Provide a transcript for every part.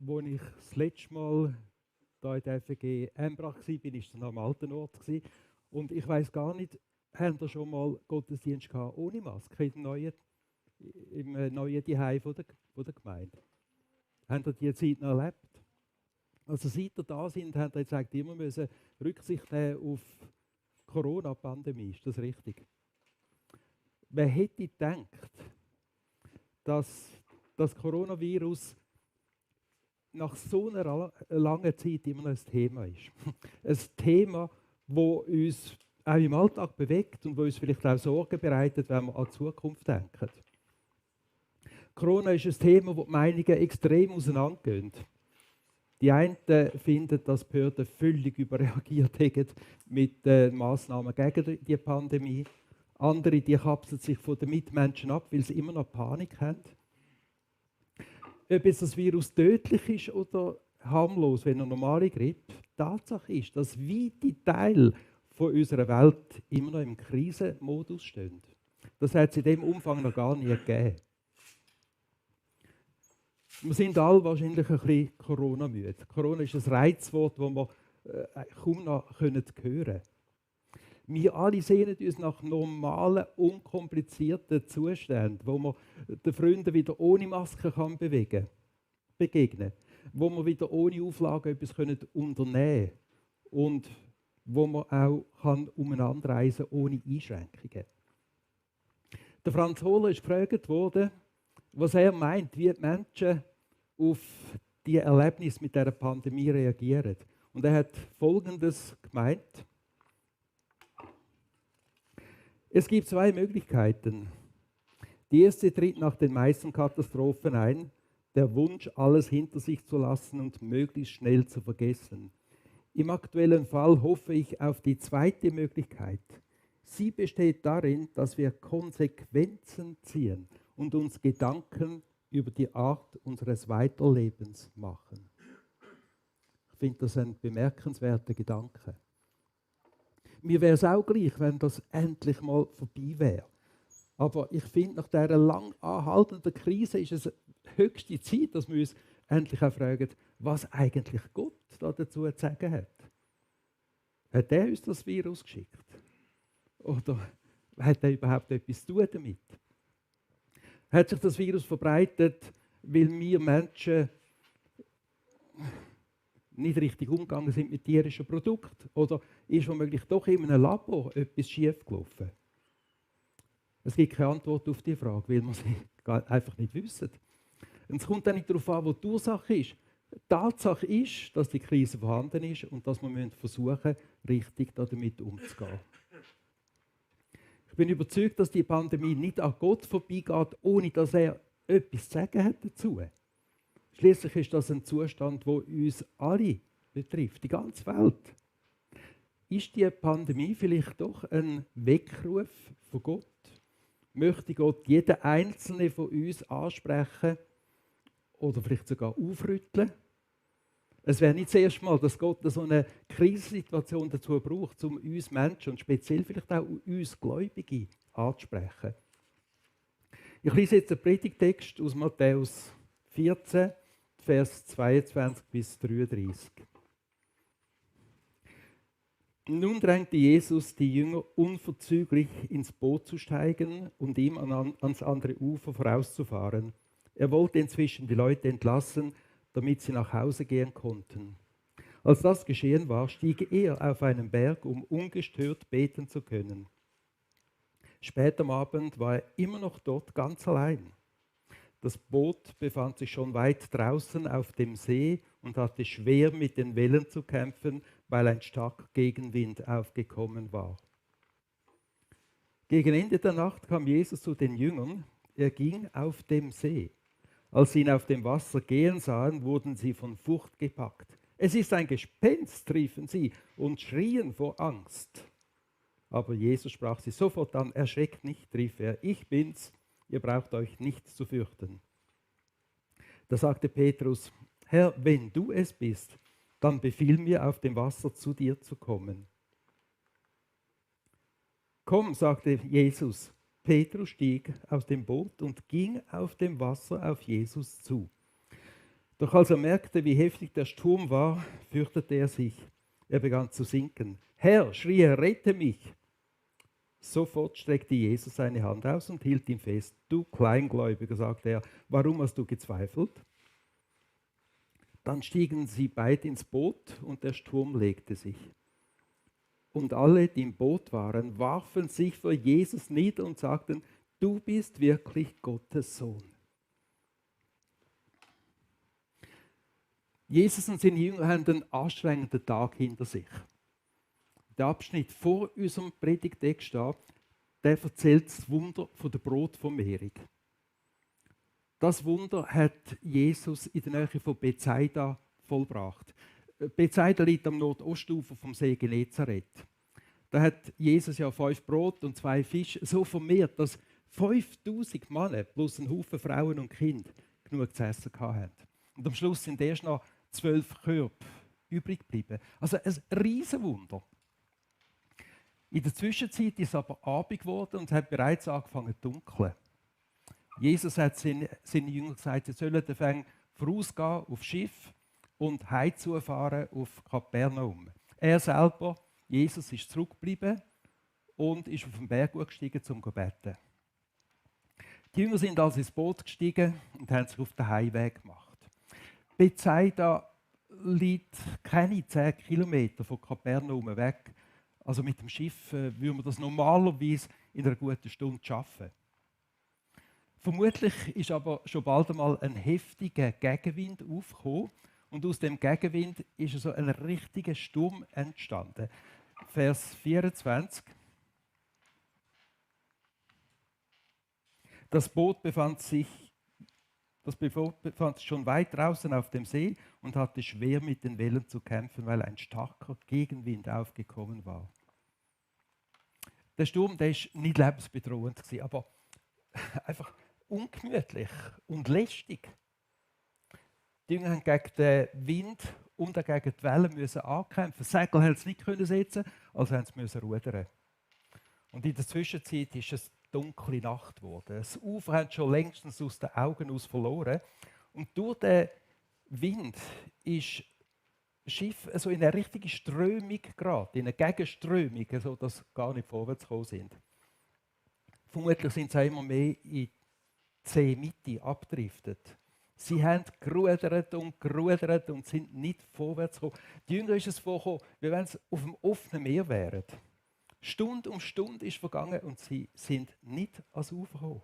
Als ich das letzte Mal hier in der FG Embrach war, war es noch am alten Ort. Und ich weiss gar nicht, haben ihr schon mal Gottesdienst gehabt ohne Maske im neuen Zuhause von der Gemeinde? Habt ihr diese Zeit noch erlebt? Also seit ihr da sind, habt ihr jetzt eigentlich immer müssen Rücksicht nehmen auf die Corona-Pandemie. Ist das richtig? Wer hätte gedacht, dass das Coronavirus nach so einer langen Zeit immer noch ein Thema ist? Ein Thema, das uns auch im Alltag bewegt und wo uns vielleicht auch Sorgen bereitet, wenn wir an die Zukunft denken. Corona ist ein Thema, wo die Meinungen extrem auseinandergehen. Die einen finden, dass die Behörden völlig überreagiert haben mit den Massnahmen gegen die Pandemie. Andere die kapseln sich von den Mitmenschen ab, weil sie immer noch Panik haben. Ob jetzt das Virus tödlich ist oder harmlos, wenn eine normale Grippe, Tatsache ist, dass weite Teile von unserer Welt immer noch im Krisenmodus stehen. Das hat es in dem Umfang noch gar nie gegeben. Wir sind alle wahrscheinlich ein bisschen Corona-müde. Corona ist ein Reizwort, das wir kaum noch hören können. Wir alle sehnen uns nach normalen, unkomplizierten Zuständen, wo man den Freunden wieder ohne Maske begegnen kann, wo man wieder ohne Auflagen etwas unternehmen kann und wo man auch umeinander reisen kann, ohne Einschränkungen. Der Franz Hohler ist gefragt worden, was er meint, wie die Menschen auf die Erlebnisse mit dieser Pandemie reagieren. Und er hat Folgendes gemeint: Es gibt zwei Möglichkeiten. Die erste tritt nach den meisten Katastrophen ein, der Wunsch, alles hinter sich zu lassen und möglichst schnell zu vergessen. Im aktuellen Fall hoffe ich auf die zweite Möglichkeit. Sie besteht darin, dass wir Konsequenzen ziehen und uns Gedanken über die Art unseres Weiterlebens machen. Ich finde das ein bemerkenswerter Gedanke. Mir wäre es auch gleich, wenn das endlich mal vorbei wäre. Aber ich finde, nach dieser lang anhaltenden Krise ist es höchste Zeit, dass wir uns endlich auch fragen, was eigentlich Gott da dazu zu sagen hat. Hat er uns das Virus geschickt? Oder hat er überhaupt etwas zu tun damit? Hat sich das Virus verbreitet, weil wir Menschen nicht richtig umgegangen sind mit tierischen Produkten? Oder ist womöglich doch in einem Labor etwas schiefgelaufen? Es gibt keine Antwort auf diese Frage, weil wir sie einfach nicht wissen. Und es kommt auch nicht darauf an, wo die Ursache ist. Die Tatsache ist, dass die Krise vorhanden ist und dass wir versuchen müssen, richtig damit umzugehen. Ich bin überzeugt, dass die Pandemie nicht an Gott vorbeigeht, ohne dass er etwas zu sagen hat dazu. Schließlich ist das ein Zustand, der uns alle betrifft, die ganze Welt. Ist die Pandemie vielleicht doch ein Weckruf von Gott? Möchte Gott jeden Einzelnen von uns ansprechen oder vielleicht sogar aufrütteln? Es wäre nicht das erste Mal, dass Gott so eine Krisensituation dazu braucht, um uns Menschen und speziell vielleicht auch uns Gläubige anzusprechen. Ich lese jetzt einen Predigtext aus Matthäus 14, Vers 22 bis 33. Nun drängte Jesus die Jünger unverzüglich ins Boot zu steigen und ihm ans andere Ufer vorauszufahren. Er wollte inzwischen die Leute entlassen, damit sie nach Hause gehen konnten. Als das geschehen war, stieg er auf einen Berg, um ungestört beten zu können. Spät am Abend war er immer noch dort ganz allein. Das Boot befand sich schon weit draußen auf dem See und hatte schwer mit den Wellen zu kämpfen, weil ein starker Gegenwind aufgekommen war. Gegen Ende der Nacht kam Jesus zu den Jüngern. Er ging auf dem See. Als sie ihn auf dem Wasser gehen sahen, wurden sie von Furcht gepackt. Es ist ein Gespenst, riefen sie und schrien vor Angst. Aber Jesus sprach sie sofort an: Erschreckt nicht, rief er, ich bin's, ihr braucht euch nichts zu fürchten. Da sagte Petrus: Herr, wenn du es bist, dann befiehl mir, auf dem Wasser zu dir zu kommen. Komm, sagte Jesus. Petrus stieg aus dem Boot und ging auf dem Wasser auf Jesus zu. Doch als er merkte, wie heftig der Sturm war, fürchtete er sich. Er begann zu sinken. Herr, schrie er, rette mich! Sofort streckte Jesus seine Hand aus und hielt ihn fest. Du Kleingläubiger, sagte er, warum hast du gezweifelt? Dann stiegen sie beide ins Boot und der Sturm legte sich. Und alle, die im Boot waren, warfen sich vor Jesus nieder und sagten, du bist wirklich Gottes Sohn. Jesus und seine Jünger haben einen anstrengenden Tag hinter sich. Der Abschnitt vor unserem Predigtext steht, der erzählt das Wunder von der Brotvermehrung. Das Wunder hat Jesus in der Nähe von Bethsaida vollbracht. Bethsaida liegt am Nordostufer vom See Genezareth. Da hat Jesus ja 5 Brot und 2 Fische so vermehrt, dass 5000 Männer plus ein Haufen Frauen und Kinder genug zu essen hatten. Und am Schluss sind erst noch 12 Körbe übrig geblieben. Also ein Riesenwunder. In der Zwischenzeit ist es aber Abend geworden und es hat bereits angefangen zu dunkeln. Jesus hat seinen Jüngern gesagt, sie sollen den vorausgehen aufs Schiff und heimzufahren auf Kapernaum. Er selber, Jesus, ist zurückgeblieben und ist auf den Berg gestiegen, um zu beten. Die Jünger sind also ins Boot gestiegen und haben sich auf den Heimweg gemacht. Bethsaida liegt keine 10 Kilometer von Kapernaum weg. Also mit dem Schiff würde man das normalerweise in einer guten Stunde schaffen. Vermutlich ist aber schon bald einmal ein heftiger Gegenwind aufgekommen und aus dem Gegenwind ist so ein richtiger Sturm entstanden. Vers 24. Das Boot befand sich schon weit draußen auf dem See und hatte schwer mit den Wellen zu kämpfen, weil ein starker Gegenwind aufgekommen war. Der Sturm, der ist nicht lebensbedrohend gewesen, aber einfach ungemütlich und lästig. Die Jünger haben gegen den Wind und auch gegen die Wellen müssen ankämpfen. Segel haben sie nicht können setzen, also haben sie müssen rudern. Und in der Zwischenzeit ist es dunkle Nacht geworden. Das Ufer haben schon längstens aus den Augen aus verloren. Und durch den Wind ist das Schiff also in eine richtige Strömung geraten, in eine Gegenströmung, sodass sie gar nicht vorwärts gekommen sind. Vermutlich sind sie immer mehr in die Seemitte abgedriftet. Sie haben gerudert und sind nicht vorwärts gekommen. Die Jünger ist es vorgekommen, wie wenn sie auf dem offenen Meer wären. Stunde um Stunde ist vergangen und sie sind nicht ans Ufer gekommen.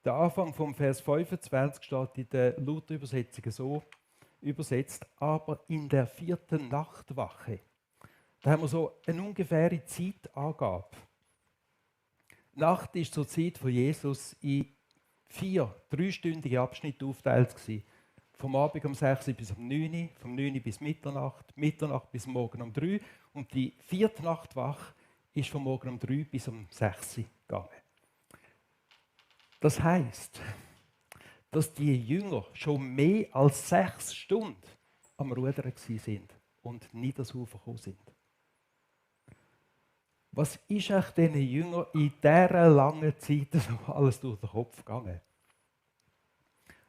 Der Anfang vom Vers 25 steht in der Luther-Übersetzung so übersetzt, aber in der 4. Nachtwache. Da haben wir so eine ungefähre Zeitangabe. Nacht ist zur Zeit von Jesus in 4 dreistündige Abschnitte aufgeteilt gewesen. Vom Abend um 6 bis um 9, vom 9 bis Mitternacht, Mitternacht bis morgen um 3 und die 4. Nachtwache ist vom Morgen um 3 bis um 6 gegangen. Das heisst, dass die Jünger schon mehr als 6 Stunden am Rudern sind und nicht ans Ufer gekommen sind. Was ist euch diesen Jüngern in dieser langen Zeit so alles durch den Kopf gegangen?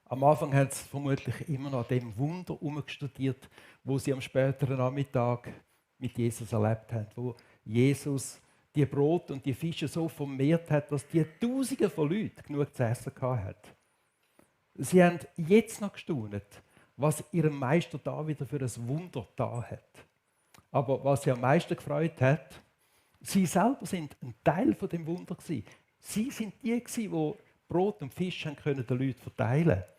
Am Anfang haben sie vermutlich immer noch an dem Wunder herumstudiert, wo sie am späteren Nachmittag mit Jesus erlebt haben, wo Jesus die Brot und die Fische so vermehrt hat, dass die Tausende von Leuten genug zu essen hatten. Sie haben jetzt noch gestaunt, was ihrem Meister da wieder für ein Wunder da hat. Aber was sie am meisten gefreut hat, sie selber sind ein Teil von dem Wunder gewesen. Sie sind die, die Brot und Fisch den Leuten verteilen konnten.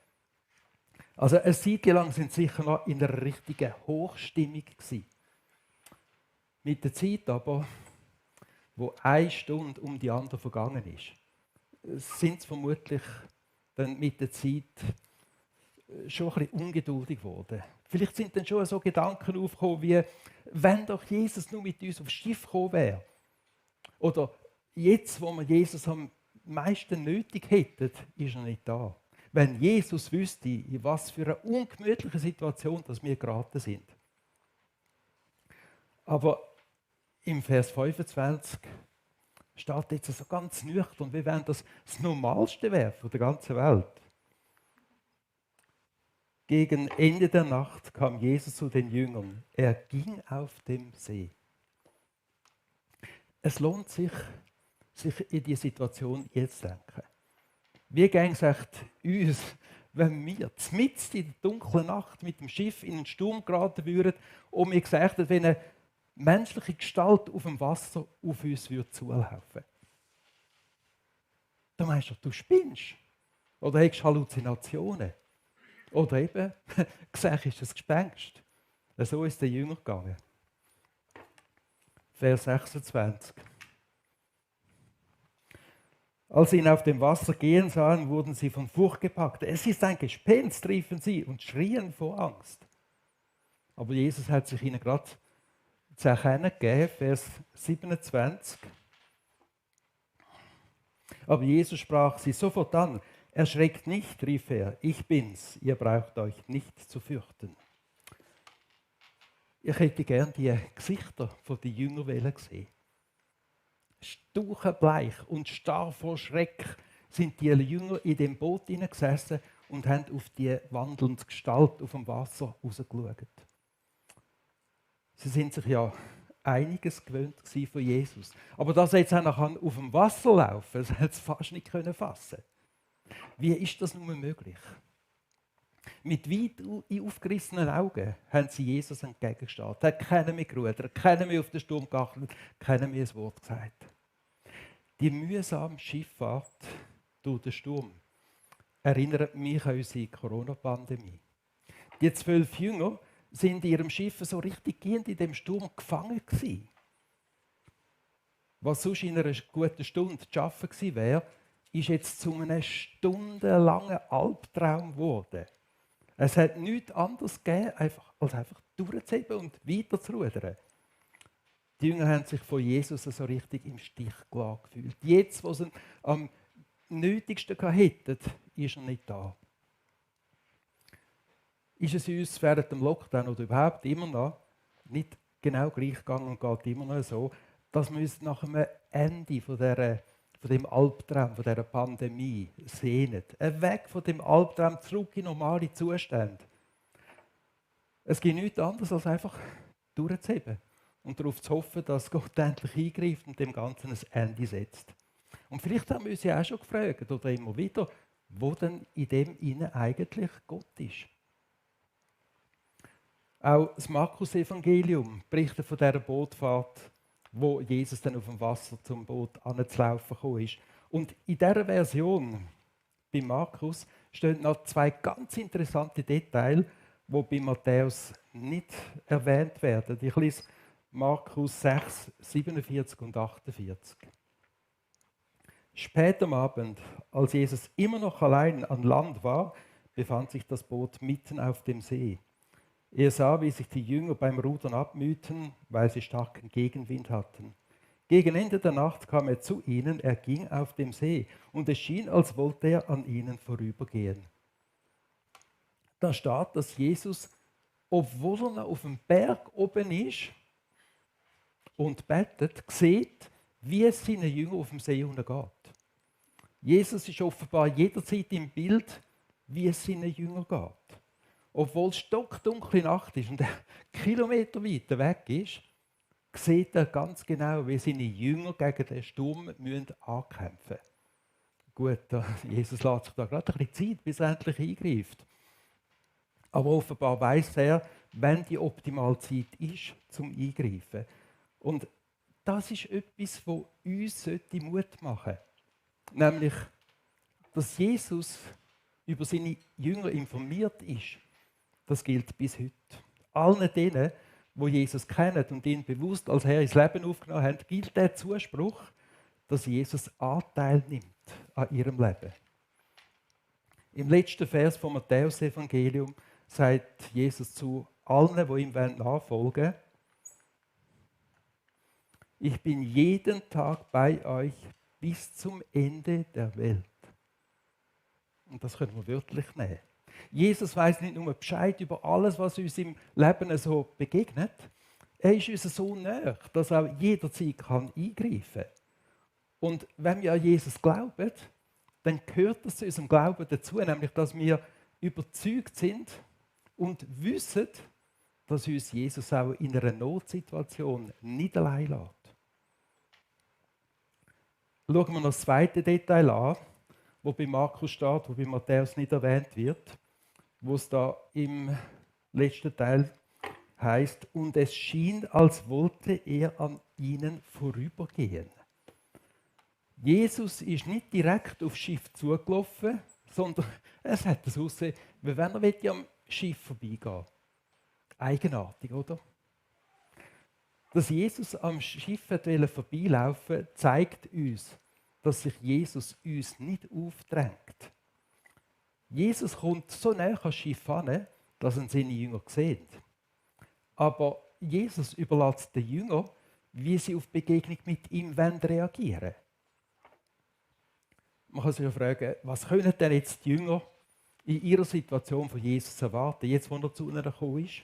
Also eine Zeit lang sind sie sicher noch in einer richtigen Hochstimmung gewesen. Mit der Zeit aber, wo 1 Stunde um die andere vergangen ist, sind sie vermutlich dann mit der Zeit schon ein bisschen ungeduldig geworden. Vielleicht sind dann schon so Gedanken aufgekommen wie, wenn doch Jesus nur mit uns aufs Schiff gekommen wäre. Oder jetzt, wo wir Jesus am meisten nötig hätten, ist er nicht da. Wenn Jesus wüsste, in was für eine ungemütliche Situation dass wir geraten sind. Aber im Vers 25 steht jetzt so ganz nüchtern, wie wenn das Normalste wäre von der ganzen Welt. Gegen Ende der Nacht kam Jesus zu den Jüngern. Er ging auf dem See. Es lohnt sich, sich in die Situation jetzt zu denken. Wie ging es uns, wenn wir mitten in der dunklen Nacht mit dem Schiff in einen Sturm geraten würden und wir gesagt hätten, wenn eine menschliche Gestalt auf dem Wasser auf uns zulaufen würde? Dann meinst du, du spinnst. Oder hast Halluzinationen. Oder eben, gesagt ist ein Gespenst. So ist der Jünger gegangen. Vers 26. Als sie ihn auf dem Wasser gehen sahen, wurden sie von Furcht gepackt. Es ist ein Gespenst, riefen sie und schrien vor Angst. Aber Jesus hat sich ihnen gerade zu erkennen gegeben, Vers 27. Aber Jesus sprach sie sofort an. Erschreckt nicht, rief er, ich bin's, ihr braucht euch nicht zu fürchten. Ich hätte gern die Gesichter der Jünger gesehen. Stuchenbleich und starr vor Schreck sind die Jünger in dem Boot gesessen und haben auf die wandelnde Gestalt auf dem Wasser rausgeschaut. Sie sind sich ja einiges gewöhnt von Jesus. Aber dass er jetzt auch noch auf dem Wasser laufen kann, das hat es fast nicht fassen. Wie ist das nun möglich? Mit weit aufgerissenen Augen haben sie Jesus entgegengestarrt. Er hat keinen mehr gerudert, keinen mehr auf den Sturm geachtet, keinen mehr ein Wort gesagt. Die mühsame Schifffahrt durch den Sturm erinnert mich an unsere Corona-Pandemie. Die 12 Jünger sind in ihrem Schiff so richtig gehend in dem Sturm gefangen gewesen. Was sonst in einer guten Stunde zu arbeiten gewesen wäre, ist jetzt zu einem stundenlangen Albtraum geworden. Es hat nichts anderes gegeben, als einfach durchzuheben und weiter zu rudern. Die Jünger haben sich von Jesus so richtig im Stich gelassen gefühlt. Jetzt, wo sie ihn am nötigsten hätten, ist er nicht da. Ist es uns während dem Lockdown oder überhaupt immer noch nicht genau gleich gegangen und geht immer noch so, dass wir uns nach einem Ende von dem Albtraum, von dieser Pandemie sehnen. Weg von dem Albtraum zurück in normale Zustände. Es gibt nichts anderes, als einfach durchzuheben und darauf zu hoffen, dass Gott endlich eingreift und dem Ganzen ein Ende setzt. Und vielleicht haben wir uns ja auch schon gefragt, oder immer wieder, wo denn in dem Innen eigentlich Gott ist. Auch das Markus-Evangelium berichtet von dieser Bootfahrt, wo Jesus dann auf dem Wasser zum Boot anzulaufen gekommen ist. Und in dieser Version bei Markus stehen noch zwei ganz interessante Details, die bei Matthäus nicht erwähnt werden. Ich lese Markus 6, 47 und 48. Spät am Abend, als Jesus immer noch allein an Land war, befand sich das Boot mitten auf dem See. Er sah, wie sich die Jünger beim Rudern abmühten, weil sie starken Gegenwind hatten. Gegen Ende der Nacht kam er zu ihnen, er ging auf dem See, und es schien, als wollte er an ihnen vorübergehen. Da steht, dass Jesus, obwohl er noch auf dem Berg oben ist und betet, sieht, wie es seinen Jüngern auf dem See untergeht. Jesus ist offenbar jederzeit im Bild, wie es seinen Jüngern geht. Obwohl es stockdunkle Nacht ist und er Kilometer weiter weg ist, sieht er ganz genau, wie seine Jünger gegen den Sturm ankämpfen müssen. Gut, Jesus lässt sich da gerade ein bisschen Zeit, bis er endlich eingreift. Aber offenbar weiss er, wann die optimale Zeit ist, zum Eingreifen. Und das ist etwas, das uns Mut machen sollte. Nämlich, dass Jesus über seine Jünger informiert ist. Das gilt bis heute. Allen denen, die Jesus kennen und ihn bewusst als Herr ins Leben aufgenommen haben, gilt der Zuspruch, dass Jesus Anteil nimmt an ihrem Leben. Im letzten Vers vom Matthäus-Evangelium sagt Jesus zu allen, die ihm nachfolgen wollen: Ich bin jeden Tag bei euch bis zum Ende der Welt. Und das können wir wörtlich nehmen. Jesus weiß nicht nur Bescheid über alles, was uns im Leben so begegnet. Er ist uns so nahe, dass er auch jederzeit eingreifen kann. Und wenn wir an Jesus glauben, dann gehört das zu unserem Glauben dazu, nämlich dass wir überzeugt sind, und wissen, dass uns Jesus auch in einer Notsituation nicht allein lässt. Schauen wir noch das zweite Detail an, wo bei Markus steht, wo bei Matthäus nicht erwähnt wird, wo es da im letzten Teil heißt: Und es schien, als wollte er an ihnen vorübergehen. Jesus ist nicht direkt aufs Schiff zugelaufen, sondern es hat das aussehen, wie wenn er am Schiff vorbeigehen. Eigenartig, oder? Dass Jesus am Schiff vorbeilaufen wollte, zeigt uns, dass sich Jesus uns nicht aufdrängt. Jesus kommt so nah ans Schiff heran, dass ihn seine Jünger sehen. Aber Jesus überlässt den Jüngern, wie sie auf die Begegnung mit ihm reagieren wollen. Man kann sich ja fragen, was können denn jetzt die Jünger in ihrer Situation von Jesus erwarten, jetzt wo er zu ihnen gekommen ist?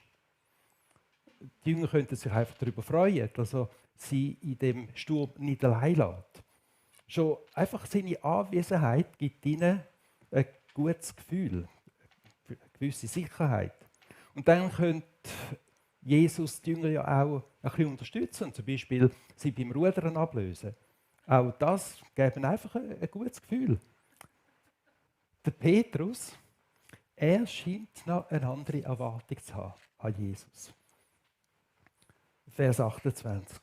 Die Jünger könnten sich einfach darüber freuen, dass er sie in dem Sturm nicht allein lässt. Schon einfach seine Anwesenheit gibt ihnen ein gutes Gefühl, eine gewisse Sicherheit. Und dann könnte Jesus die Jünger ja auch ein bisschen unterstützen, zum Beispiel sie beim Rudern ablösen. Auch das gäbe einfach ein gutes Gefühl. Der Petrus, er scheint noch eine andere Erwartung zu haben an Jesus. Vers 28.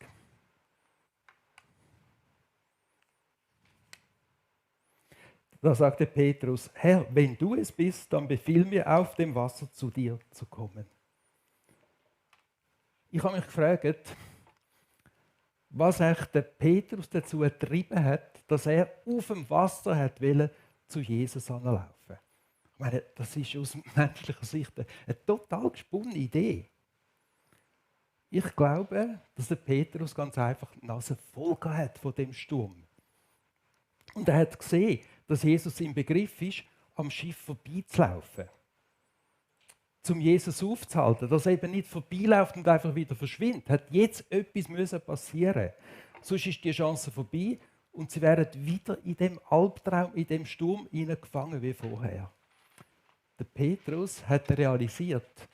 Da sagte Petrus: Herr, wenn du es bist, dann befiehl mir, auf dem Wasser zu dir zu kommen. Ich habe mich gefragt, was eigentlich der Petrus dazu getrieben hat, dass er auf dem Wasser hat wollte, zu Jesus anlaufen. Ich meine, das ist aus menschlicher Sicht eine total gesponnene Idee. Ich glaube, dass der Petrus ganz einfach die Nase voll hat von dem Sturm. Und er hat gesehen, dass Jesus im Begriff ist, am Schiff vorbeizulaufen. Um Jesus aufzuhalten, dass er eben nicht vorbeiläuft und einfach wieder verschwindet, hat jetzt etwas passieren. Sonst ist die Chance vorbei und sie wären wieder in dem Albtraum, in dem Sturm gefangen wie vorher. Der Petrus hat realisiert,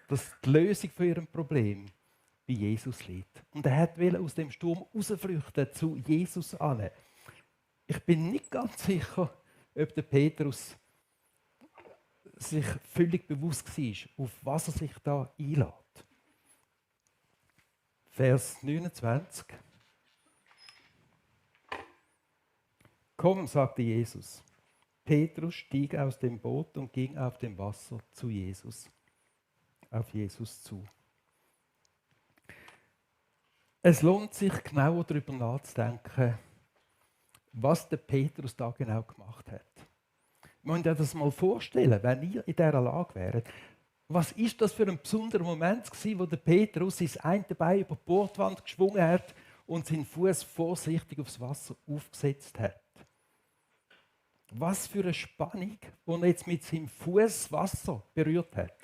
dass die Lösung für ihrem Problem bei Jesus liegt. Und er wollte aus dem Sturm rausflüchten zu Jesus an. Ich bin nicht ganz sicher, ob der Petrus sich völlig bewusst war, auf was er sich da einlädt. Vers 29. Komm, sagte Jesus. Petrus stieg aus dem Boot und ging auf dem Wasser zu Jesus, auf Jesus zu. Es lohnt sich, genauer darüber nachzudenken, was der Petrus da genau gemacht hat. Man muss sich das mal vorstellen, wenn ihr in dieser Lage wäret. Was ist das für ein besonderer Moment gewesen, wo der Petrus sein eine Bein über die Bordwand geschwungen hat und seinen Fuß vorsichtig aufs Wasser aufgesetzt hat? Was für eine Spannung, wo er jetzt mit seinem Fuß Wasser berührt hat.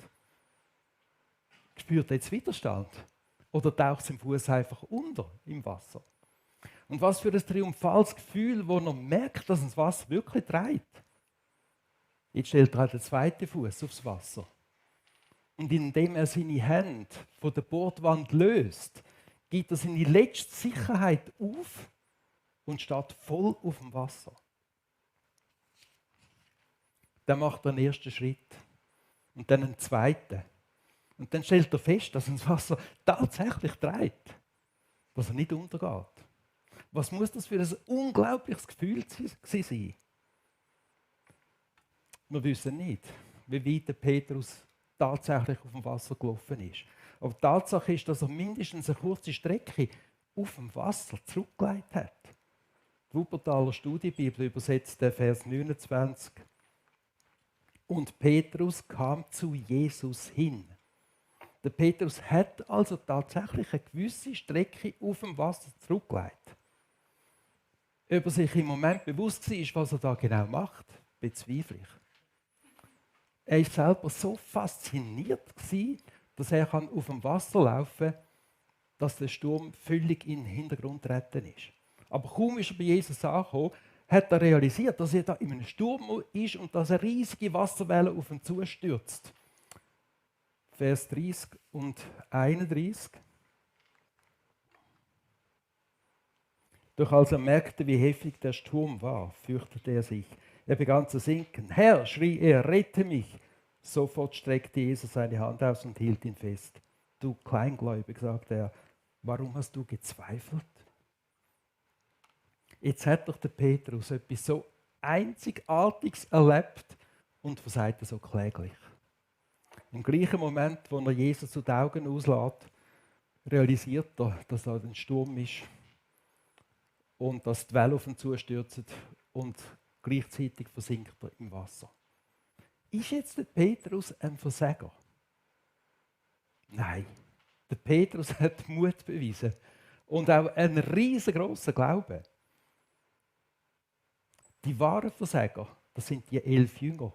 Spürt er jetzt Widerstand? Oder taucht sein Fuß einfach unter im Wasser? Und was für ein triumphales Gefühl, wo er merkt, dass das Wasser wirklich trägt. Jetzt stellt er den zweiten Fuß aufs Wasser. Und indem er seine Hände von der Bordwand löst, gibt er seine letzte Sicherheit auf und steht voll auf dem Wasser. Dann macht er einen ersten Schritt und dann einen zweiten. Und dann stellt er fest, dass das Wasser tatsächlich trägt, dass er nicht untergeht. Was muss das für ein unglaubliches Gefühl sein? Wir wissen nicht, wie weit der Petrus tatsächlich auf dem Wasser gelaufen ist. Aber die Tatsache ist, dass er mindestens eine kurze Strecke auf dem Wasser zurückgelegt hat. Die Wuppertaler Studienbibel übersetzt den Vers 29. Und Petrus kam zu Jesus hin. Der Petrus hat also tatsächlich eine gewisse Strecke auf dem Wasser zurückgelegt. Ob er sich im Moment bewusst war, was er da genau macht, bezweifle ich. Er war selber so fasziniert, dass er auf dem Wasser laufen kann, dass der Sturm völlig in den Hintergrund getreten ist. Aber kaum ist er bei Jesus angekommen, hat er realisiert, dass er da in einem Sturm ist und dass eine riesige Wasserwelle auf ihn zustürzt. Vers 30 und 31. Doch als er merkte, wie heftig der Sturm war, fürchtete er sich. Er begann zu sinken. Herr, schrie er, rette mich! Sofort streckte Jesus seine Hand aus und hielt ihn fest. Du Kleingläubig, sagte er, warum hast du gezweifelt? Jetzt hat doch der Petrus etwas so Einzigartiges erlebt und versagt er so kläglich. Im gleichen Moment, wo er Jesus zu den Augen auslässt, realisiert er, dass da ein Sturm ist und dass die Wellen auf ihn zustürzen und gleichzeitig versinkt er im Wasser. Ist jetzt der Petrus ein Versager? Nein, der Petrus hat Mut bewiesen und auch einen riesengroßen Glauben. Die wahren Versager, das sind die 11 Jünger,